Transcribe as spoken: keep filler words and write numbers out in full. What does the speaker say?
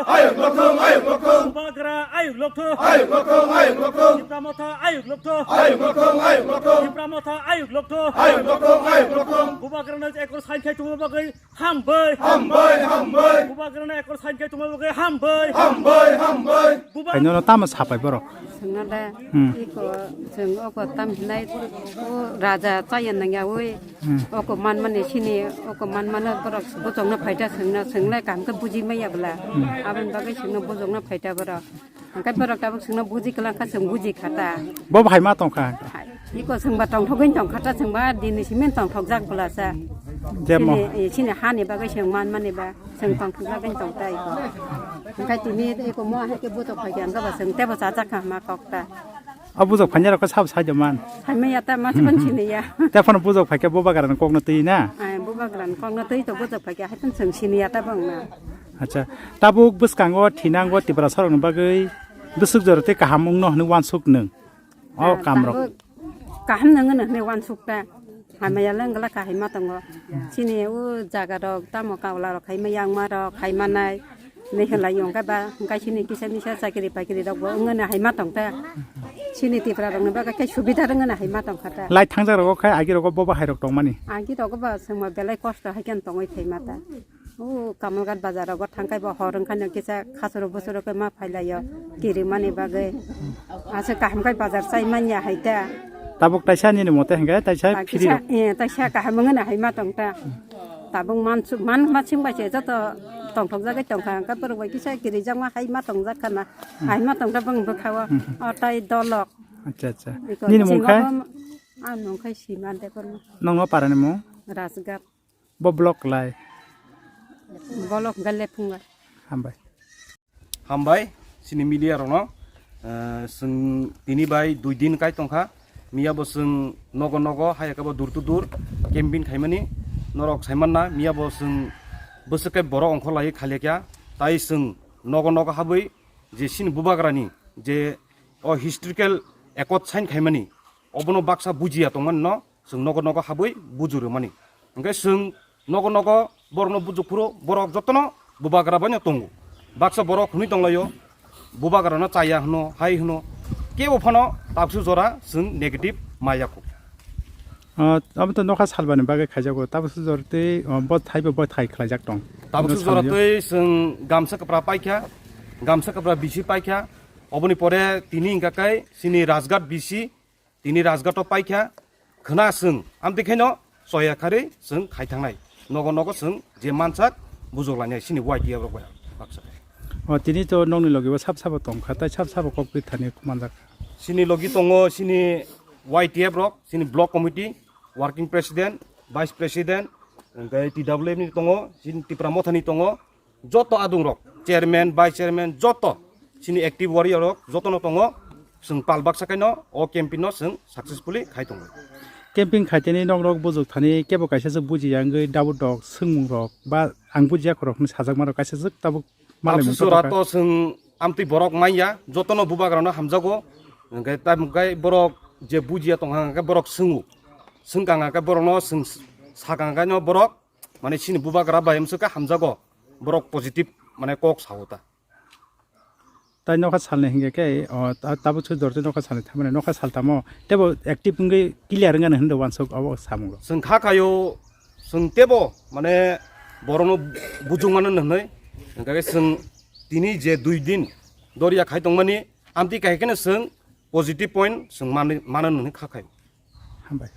Ayuk lokthung, ayuk lokthung. Bubagra ayuk lokthung. Ayuk lokthung, ayuk lokthung. Tipra Motha ayuk lokthung. Ayuk lokthung, ayuk lokthung. Tipra Motha ayuk lokthung. Ayuk lokthung, ayuk lokthung. Bubagrano ekor sign khai tongma bagwi hambai. Hambai, hambai. Bubagrano ekor sign khai tongma bagwi hambai. Hambai, hambai. Buba- Kaino no tamo sapai borok. Sengna da Hmm. iko seng oko tam hinai o raja chaya nangya oi. Hmm. Oko man mani sini oko man mano borok bojongno phaita sengna senglai kam ke buji maya bla. Hmm. Aboni bagwi sengna bojongno phaita borok. Hingke borok tabuk sengna buji kelang kha seng buji khata. Bo bahai ma tongkha. Iko sengba tongthogwi tongkhata sengba dini simin tongthokjak bla sa. Jemo. Sini, eh, sini hani bagwi seng man mani ba. Seng tongthok bagwi tongta iko. Hingke tini iko mo hai ke butok phai khe hingke ba seng tebo chajak kha ma kokta. O bujok phanya rok sab sai de man. Hai maya ta ma chibon sini ya. Te phano bujok phai khe bubagrano kokno twi na. Ai bubagrano kokno twi to bujok phai khe hai phano seng sini ya ta bang na. Acha, tabuk bwskango thinango Tiprasarokni bagwi bwswk jora tei kaham wngno hwnwi wansuk nwng. O Ah, kamrok. Tabuk kaham nangano hwnwi wansukta. Hamaya le wngla kahai ma tongo. Chini o jaga rok tamo kaula rok hai ma yang ma rok hai manai. Mekhela yong khe ba hwnkhe chini kisa misa chakri pakri rok bo wngano hai ma tongta. Chini Tipra rokni bagwi khe subida wngano hai ma tongkha ta. Lai thangjak rogo khe agi rogo bobo hai rok tongmani. Agi rogo ba chwngma belai kosto hai khe tongwi thai ma ta. O Kamalghat bazar rogo thangkhai bo hor wngkhano kisa khasro bwswro khe ma phailaio kirimani bagwi. Asa kaham khai bazar chai manya hai ta. Tabuk taisa nini mote hingke taisa Tak phiri kisa, rok. Eh, taisa kaham wngna hai ma tong ta. Tabuk man su-, man ma sing bai se joto tongthok jagwi tongkha hingke borok bai kisa kirijakma hai ma tongjak khana. Hai ma tongta bang bwkhao. O tai dolok. Acha, acha. Iko Nini mung singo khai? Bo, ah, mung khai Sima de kono. Nongo parani mung? Rajgat. Bo block lai. Bolok galle phunga. Hambai. Hambai, chini media rokno. Eh, chwng tini bai dui din kai tongkha. Miya bo chwng nogo nogo, haya khe bo door to door campaign khaimani. Norok saimanna, miya bo chwng bwswk khe borok ongkhor lai khalikya. Tai chwng nogo nogo habwi je chini bubagrani je o historical accord sign khaimani, obono baksa bujiya tongmani no. Chwng nogo nogo habwi buju rwmani. Hwnkhe chwng nogo nogo borokno buju phuru borok jotono bubagra baino tongo. Baksa borok hwnwi tonglaio, bubagrano chaya hwno, hai hwno. Kebo phano tabuksu jora chwng negative maya kho. Ah, abo to nokha salbani bagwi khaijago. Tabuksu jora tei, ah, bo thai bo bo thai khlaijak tong. Tabuksu Ino jora salio. Tei chwng gamsa kwpra paikha, gamsa kwpra bisi paikha. Oboni pore tini hwnkha khe chini Rajghat bisi, tini Rajghat o paikha, khwna chwng, amtwi khaino choya kharwi chwng khai thangnai. Nogo nogo chwng je mansak bujok lainai chini Y T F rok bai baksa. O, tini to nokni logi bo sab sabo tongkha, tai sab sabo kok twi thani manjak. Chini logi tongo chini Y T F rok, chini block committee, working president, vice president, hwnkhe T W F ni tongo, chini Tipra Motha ni tongo, joto adung rok, chairman, vice chairman, joto chini active warrior rok jotono tongo, chwng pal baksa kaino o campaign no chwng successfully khai tongo. Camping khaiteni nok rok bujok thani kebo kaisa se bujiya wngwi doubt rok swngmung rok ba ang bujiya khorok hwnwi sajakma rok kaisa se tabuk malai Tabuksu mungsa jora bwkha. To chwng amtwi borok manya, jotono bubagrano hamjago, hwnkhe tabuk khe borok je bujiya tongkha hwnkhe borok swngwi swngkha hwnkhe borokno chwng sakha hwnkhe no borok mane chini bubagra bai amswk khe hamjago, borok positive mane kok sao ta. Tai nokha salni hingke khe, o, ta-, tabuk sui dorte nokha salni thamani nokha sal tamo tebo active wngwi clear wngani hwnwi wansuk abo samungo. Chwng kha khayo, chwng tebo mane borokno bujung mano hwnwi, hingke chwng tini je dui din doriya khai tongmani, amtwi kahai kheno chwng positive point chwng mani, mano hwnwi kha khayo. Hambai.